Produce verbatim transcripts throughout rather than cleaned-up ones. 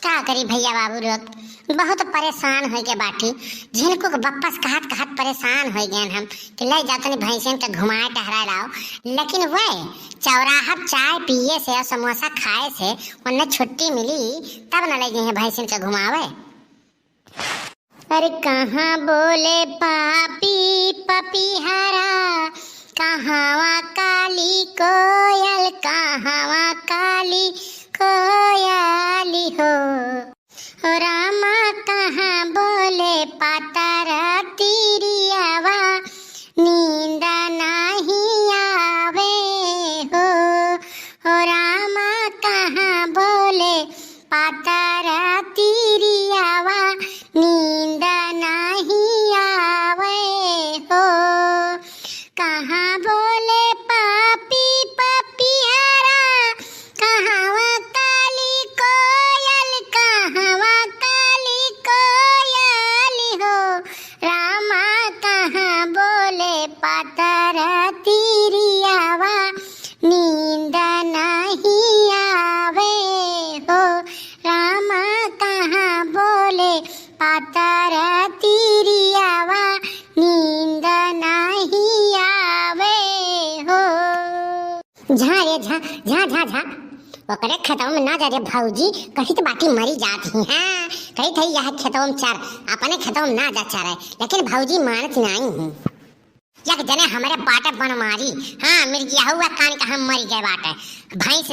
का करी भइया बाबू लोग, बहुत परेशान होइ गए बाटी। झिनकू के बप्पा से कहत कहत परेशान होइ गए हम कि ले जाओ तनी भैंसियन के घुमाए टहराए लाओ, लेकिन वह चौराहा चाय पिए से और समोसा खाए से उन्हें छुट्टी मिली, तब न ले गए हैं भैंसियन के घुमावे। अरे कहाँ बोले पापी पपीहरा, कहाँवा काली कोयल, कहाँवा काली कोयली हो। ओ रामा कहाँ बोले पातर तिरियावा, नींद नाही आवे हो। ओ रामा कहाँ बोले पातर तिरियावा, नींद नाही आवे हो। कहाँ बोले पापी पपिहरा, कहाँवा काली कोयल, कहाँवा काली कोयल हो। रामा कहाँ बोले पातर तिरियावा, नींद नाही आवे हो। रामा कहाँ बोले पातर तिरियावा, नींद नाही आवे हो। झा रे झा, झा, झा, झा। ओकरे खेतवा में ना जा रे भौजी, कहित बाटी मरी जात ही। हाँ, कहित ही यह खेतवा में चर, अपने खेतवा में ना जा चरे, लेकिन भौजी मानत नाही ही। एक जने हमरे बाटे बनमारी, हाँ, मिर्गियाहुआ कान कहाँ मरी गए बाटे। भैंस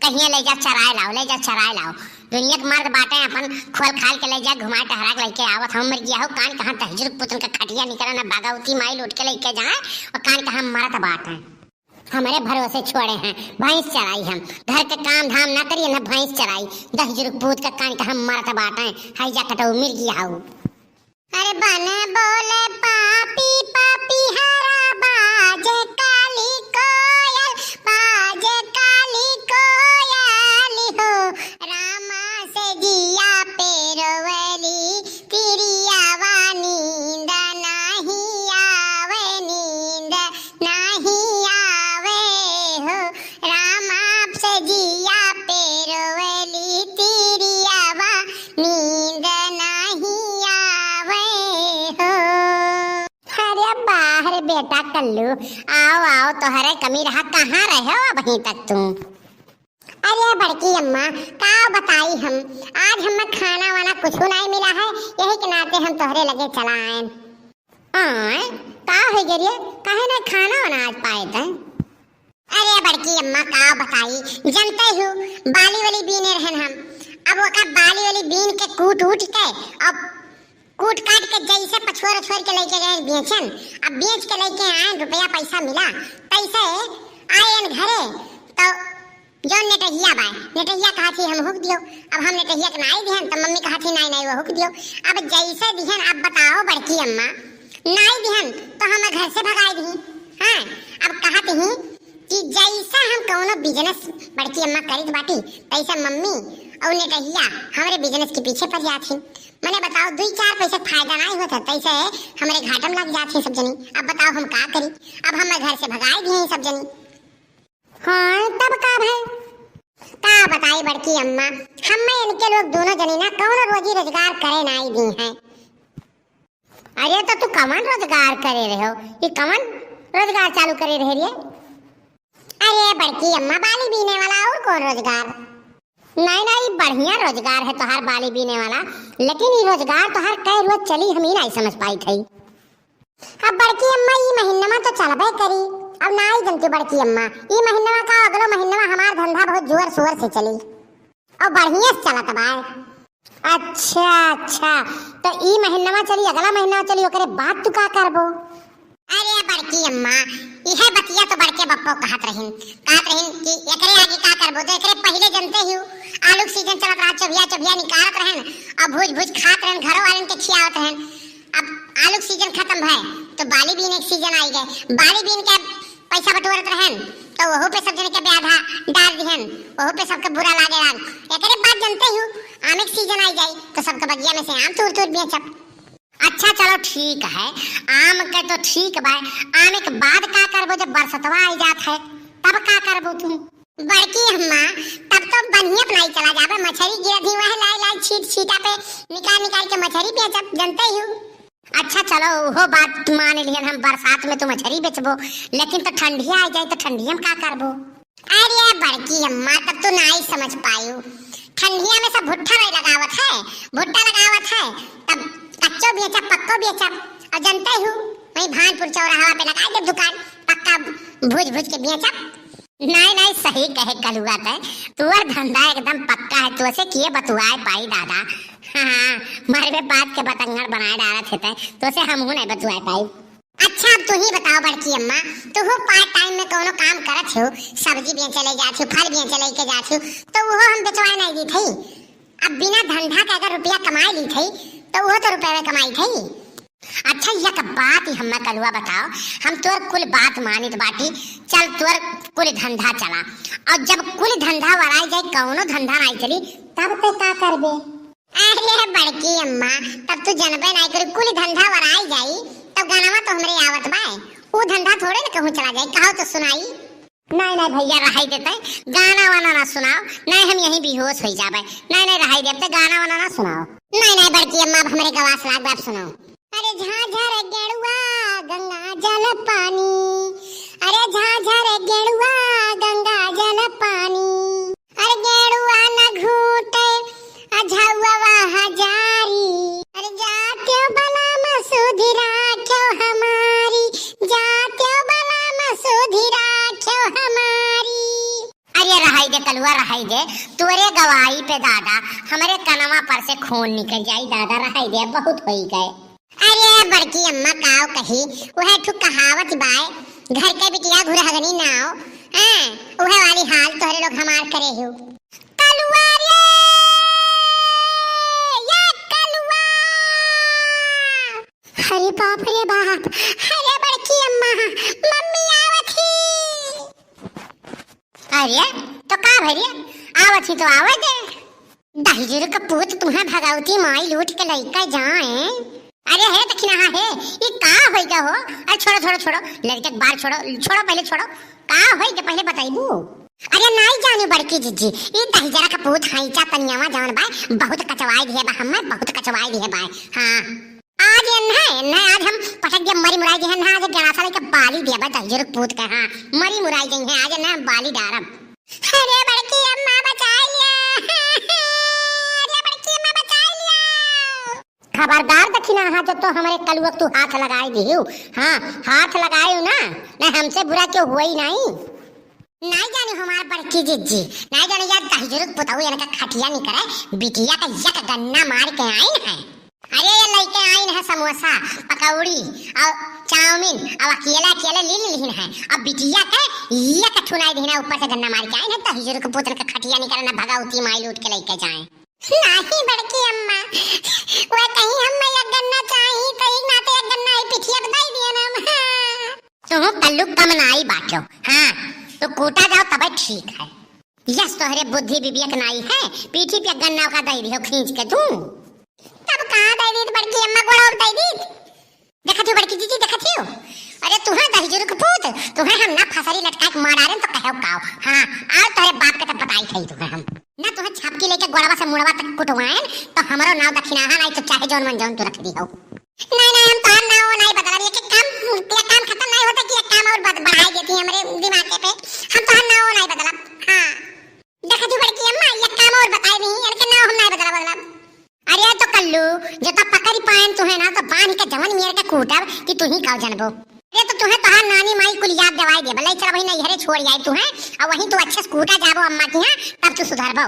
कहिए ले जा चराए लाओ, ले जा चराए लाओ। दुनिया के मर्द बाटे अपन खोल खाल के ले जा, घुमाए टहरा के लेके आवत। हम मिर्गियाहू कान कहाँ तहजुर पुतन का खटिया निकले ना, भगवती माई लूट के लेके जाए, और कान कहाँ मरत बाटे। हमरे भरोसे छोड़े हैं, भैंस चराई हम। घर के काम धाम ना करिए ना भैंस चराई। दहिजुर पूत का कान कहाँ मरत बाटे, हैजा कटऊ मिर्गियाहू। अरे बन बोले पापी पपिहरा, बाजे काली कोयल, बाजे काली कोयल हो। रामा से जिया पे रोवली तिरियावा, नींद नाही आवे, नींद नाही आवे हो। रामा से जिया पे रोवली तिरियावा, नींद नाही आवे हो। अरे बाहर बेटा कल्लू, आओ, आओ, तोहरे कमी रहा, कहाँ रहे हो अबहीं तक तू? अरे बड़की अम्मा, का बताई हम, आज हमें खाना वाना कुछ नहीं मिला है, यही के नाते हम तोहरे लगे चला आएन। आय, का हो गया रे? काहे ना खाना वाना आज पाए तैं? अरे बड़की अम्मा, का बताई, जनते हो, बाली वाली बीने रहन हम। अब ओका बाली वाली बीन के कूट उट के, अब कूट काट के जैसे पछोर छोर के लेके गए बेचन, अब बेच के लेके आए, रुपया पैसा मिला, तैसे आएन घरे, तो जौन नेटहिया बाय, नेटहिया कहा थी हम हुक दियो। अब हम नेटहिया के नाई दिहन, तो मम्मी कहा थी नाई, नाई, वो हुक दियो। अब जैसे दिहन, अब बताओ बड़की अम्मा, नाई दिहन, तो हम घर से भगाई दी। हाँ, अब कहत ही कि जैसा हम कौनो business बड़की अम्मा करित बाटी, तैसा मम्मी और नेटहिया हमरे business के पीछे पड़ जात ही। मने बताओ, दुई चार पैसे फायदा नाई होत है, तैसे हमरे घाटम लग जात ही सब जनी। अब बताओ हम का करी, अब हम घर से भगाई दी सब जनी। हाँ, तब का भय? का बताई बड़की अम्मा, हम्मे इनके लोग दोनों जनी ना कौनो रोजी रोजगार करे नाई दी हैं। अरे तो तू कवन रोजगार करे रहे हो? ये कवन रोजगार चालू करे रहे रे? अरे बड़की अम्मा, बाली बीने वाला, और कौन रोजगार? नहीं, नहीं, बढ़िया रोजगार है तोहार बाली बीने वाला, लेकिन ये रोजगार तोहार कै रोज चली, हम ही नहीं समझ पाई थी। अब बड़की अम्मा, ई महीनमा तो चलबे करी। अब नाई जनती बड़की अम्मा, ई महीनमा का अगलो महीनमा हमार धंधा बहुत जोर शोर से चली और बढ़िया से चलत बा। अच्छा, अच्छा, तो ई महीनमा चली, अगला महीना चली, ओकरे बाद तू का करबो? अरे बड़की अम्मा, इहे बतिया तो बड़के बप्पो कहत रहिन, कहत रहिन कि एकरे आगे का करबो, तो एकरे पहिले जनते ही हो, आलू के season चलत रहा, चोभिया चोभिया निकारत रहन और भूज भूज खात रहन, घरों वालन के खियावत रहन। अब आलू के season खत्म भय तो बाली बीने के season आई गए। बाली बीन के पैसा बटोरत रहन तो वहू पे सब जने के ब्याधा डार दिहन, वहू पे सबके बुरा लागे लाग। एकरे बाद जनते ही हो, आमे के season आई जाई तो सबके बगिया में से आम तूर तूर बेचब। अच्छा चलो ठीक है, आम के तो ठीक बा, आम के बाद का करबो जब बरसतवा आई जात है तब का करबो तू? बड़की अम्मा, तब तो बनिया बनाई चला जाबे, मछरी गिरत ही वह लाई लाई छीटा पे निकाल निकाल के मछरी बेचब, जनते ही हो। अच्छा चलो, उहो बात मान लिहन हम, बरसात में तो मछरी बेचबो, लेकिन तो ठंडिया आ जाए तो ठंडिया में का करबो? अरे बड़की अम्मा, तब तू नाई समझ पायू। ठंडिया में सब भुट्टा नहीं लगावत है, भुट्टा लगावत है, तब कच्चो बेचब, पक्को बेचब। और जनते हो, वहीं भानपुर चौराहा पे लगा दे दुकान, पक्का भूज भूज के बेचब। नहीं, नहीं, सही कहे कलुआ तै, तुअर धंधा एकदम पक्का है, तुअसे किए बतुआए पाई दादा। हाँ, मारे में बात के बतंगड़ बनाए डालत है तै, तुअसे हमहू नहीं बतुआए पाई। अच्छा, अब तू ही बताओ बड़की अम्मा, तू हो पार्ट टाइम में कौनो काम करत हो, सब्जी बेचे ले जात हो, फल बेचे लेके जात हो, तो वो हम बेचवाए नहीं दी थी। अब बिना धंधा के अगर रुपया कमाए ली थी, तो वो तो रुपये में कमाई थी। अच्छा, एक बात ही हम्मे कलुआ बताओ, हम तोर कुल बात मानित बाटी, चल तोर कुल धंधा चला, और जब कुल धंधा वराई जाए, कौनो धंधा नहीं चली, तब ते का करबे? अरे बड़की अम्मा, तब तू जनबे नहीं करी, कुल धंधा वराई जाई, तब गानवा तो हमरे आवत बाय, ऊ धंधा थोड़े न कहूँ चला जाए, कहो तो सुनाई। नहीं, नहीं भैया, रहाई देते, गाना वाना ना सुनाओ, नहीं हम यहीं बेहोश हो जाबे। नहीं, नहीं, रहाई देते, गाना वाना ना सुनाओ। नहीं, नहीं बड़की अम्मा, अब हमरे गवास लाग बात सुनाओ। अरे झाझर गेड़ुआ गंगा जल पानी, अरे झाझर गेड़ुआ गंगा जल पानी, अरे गेड़ुआ न घूटे अझउआ हजारी, अरे जात्यो बलम सुधि राख्यो हमारी, जात्यो बलम सुधि राख्यो हमारी। अरे रहाई दे कलुआ, रहाई दे, तोरे गवाही पे दादा, हमरे कनवा पर से खून निकल जाई दादा, रहाई दे, बहुत होई गए। अरे बड़की अम्मा काव कही, वह ठु कहावत बाय, घर के बिटिया घुरहगनी नाव, हैं, वह वाली हाल तोहरे लोग हमार करे हो। कलुआ रे, ये कलुआ। अरे बाप रे बाप, अरे बड़की अम्मा, मम्मी आवत ही। अरे, तो का भई रे? आवत ही तो आवे दे। दहिजर के पूत तुहें भगवती माई लूट के लइके जाए। अरे हे दखिनहा हे, ई का होई गा हो? अरे छोड़ो, छोड़ो, छोड़ो, लड़के के बार छोड़ो, छोड़ो, पहले छोड़ो। का होई गा पहले बताइबू? अरे नाई जानी बड़की जिज्जी, ई दहिजरा के पूत हईचा तनियावा जवन बाय, बहुत कचवाई दिहे बा हम्मे, बहुत कचवाई दिहे बाय। हाँ। आज एन्हे, एन्हे आज हम पटक दिया, मरी मुराई जइहें, आज गणासा लेके बाली दिया बा दहिजर के पूत के, हाँ, मरी मुराई जइहें, आज एन्हे हम बाली डारब। अरे बड़की अम्मा बचाई लिया, अरे बड़की अम्मा बचाई लिया। खबरदार दखिनहा, जो तो हमरे कलुआ के तू हाथ लगाई दिहू, हाँ, हाथ लगाई ना, नहीं हमसे बुरा क्यों हुआ ही नहीं। नाई जानी हमार बड़की जिज्जी, नाई जानी यार दहिजर के पुतऊ इनका खटिया नहीं करे, बिटिया का एक गन्ना मार के आइन है। अरे ये लइके आइन है समोसा, पकौड़ी और चाउमीन, और अकेला अकेला ले लिहिन है। अब बिटिया के एक ठुनाई दिहिन है, ऊपर से गन्ना मार के आइन है, दहिजर के पुतन का खटिया नहीं करे, ना भगवती माई लूट के लइके जाए। नाही बड़की अम्मा, वह कहीं हम एक गन्ना चाही तो एक नाते एक गन्ना ही पिठिया बताई दिया ना हम। हाँ। तुहू कल्लू कम नाई बाटो। हाँ, तो कूटा जाओ तबे ठीक है। यस तोहरे बुद्धि विवेक नाई है, पीठी पे गन्ना का दे दियो खींच के तू। तब कहाँ दे दी बड़की अम्मा, गोड़ा दे दी। देखत हो बड़की जिज्जी, देखत हो। अरे तुहें दहिजर के पूत, तुहें हम ना फसरी लटका के मार डारेन तो कहो काव। हाँ, आओ तोहरे बाप के तब बताई थई तुहें हम। ना तुहें छापकी लेके गोड़वा से मुड़वा तक कुटवाएन, तो हमरो नाव दखिनहा नाई तो चाहे जौन मन जौन तू रख दिहो। नहीं, नहीं, हम तोहार नाव नहीं बदलब। ये काम, ये काम खत्म नहीं होता कि ये काम और बद-, बढ़ाई देती है हमरे दिमाग के पे। हम तोहार नाव नहीं बदलब। हाँ। देखा तू बड़की अम्मा, ये काम और बताई नहीं, इनके नाव हम नहीं बदलब, बदलब। अरे तो कल्लू, जो तो पकड़ी पाएन तुहें ना, तो बांध के जवन मेर के कूटब कि तू ही काव जनबो। अरे तो तुहें तोहार नानी माई कुल याद दिवाई देब, ले चल वही नैहरे छोड़ आई तुहें, और वहीं तू अच्छे से कूटा जाबो अम्मा की यहाँ, तब तू सुधरबो।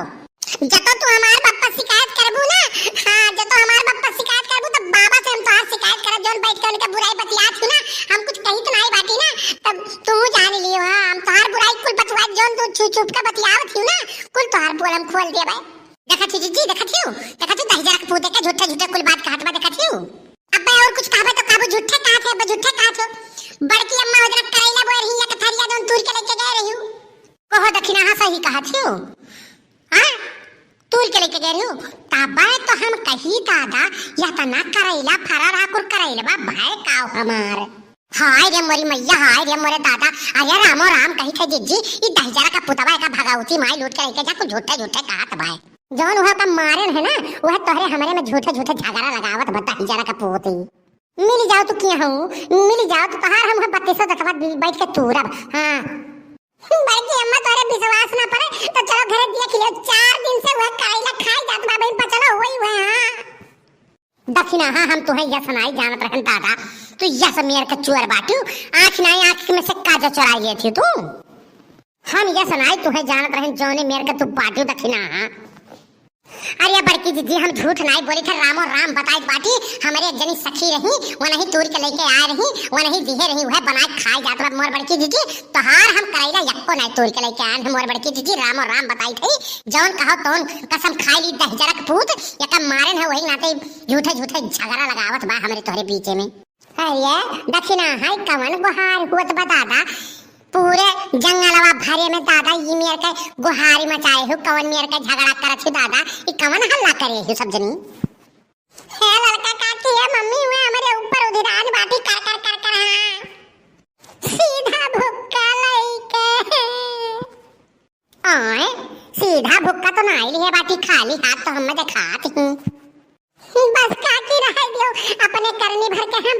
जतो तू हमार बाप पर शिकायत करबू ना, हाँ, जतो हमार बाप पर शिकायत करबू, तो बाबा से हम तोहार शिकायत करब, जौन बैठ के उनके बुराई बतियात ही ना, हम कुछ कही तो नहीं बाटी ना, तब तू जान लियो, हाँ, हम तोहार बुराई कुल बतुआ, जौन तू छुप छुप के बतियावत ही ना, कुल तोहार पोल हम खोल देबे। देखा थी जिज्जी, देखा थी, देखा थी दहिजरा के पूते के झूठे झूठे कुल बात कहत बा, देखा थी। अब्बे और कुछ कहबे तो कहबू झूठे कहत है, अब्बे झूठे कहत हो। बड़की अम्मा ओजरा करैला बोए रही, या कथरिया जौन तूर के लेके गए रही। कहो दखिनहा, हाँ सही कहत हो। हाँ? तूर के लेके गए रही। तबे तो हम कही दादा, या तना करैला फरा रहा कुल करैला बा, भाई काव हमार। हाय रे मोरी मैया, हाय रे मोरे दादा, अरे रामो राम कही थे जिज्जी, ई दहिजरा का पुतवा एका भगवती माई लूट के लेके जा, कुछ झूठे झूठे कहत बाय। जौन वह का मारेन है ना, वह तोहरे हमरे में झूठे झूठे झगड़ा लगावत बा, दहिजरा का पूत। मिल जाओ तू किया हूँ, मिल जाओ तू, तोहार हम बत्तीसों दतवा बैठ के तूरब। हाँ। बड़की अम्मा तोरे विश्वास ना पड़े तो चलो घरे देख लियो, चार दिन से वह करैला खाई जात बा बहिन, पचलो होई वह। हाँ। दखिनहा, हम तुहैं यस नाई जानत रहन दादा, तू यस मेर के चोर बाटू, आँख नाई आँख में से काजर चोराई लेती तू। हम यस नाई तुहैं जानत रहन जौने मेर के तू बाटू दखिनहा। अरे बड़की जीजी, हम झूठ नाई बोली थे, रामो राम बताई बाटी। हमरे एक जनी सखी रही, वनही तूर के लेके आए रही, वनही दिहे रही, वह बनाए खाए जात बा मोर बड़की जीजी। तोहार हम करैला यक्को नाई तूर के लेके आए हैं मोर बड़की जीजी, रामो राम बताई थे। जौन कहो तौन कसम खाई ली दहिजरा के पूत, एका मारेन है वही नाते झूठे झूठे झगड़ा लगावत बा हमरे तोहरे बीचे में। अरे दखिनहा, हाय कवन गोहार हुअत बा दादा, पूरे जंगलवा भरे में दादा ई मेर के गोहारी मचाए हो, कवन मेर के झगड़ा करत हो दादा, ई कवन हल्ला करे हो सब जनी? हे ललका काकी, हे मम्मी, हुए हमरे ऊपर उधिरान बाटी कर कर कर कर, हाँ। सीधा भुक्का लइके। आए, सीधा भुक्का तो ना आइल है बाटी, खाली हाथ तो हम देखात ही। बस काकी रहे दियो, अपने करनी भर के हम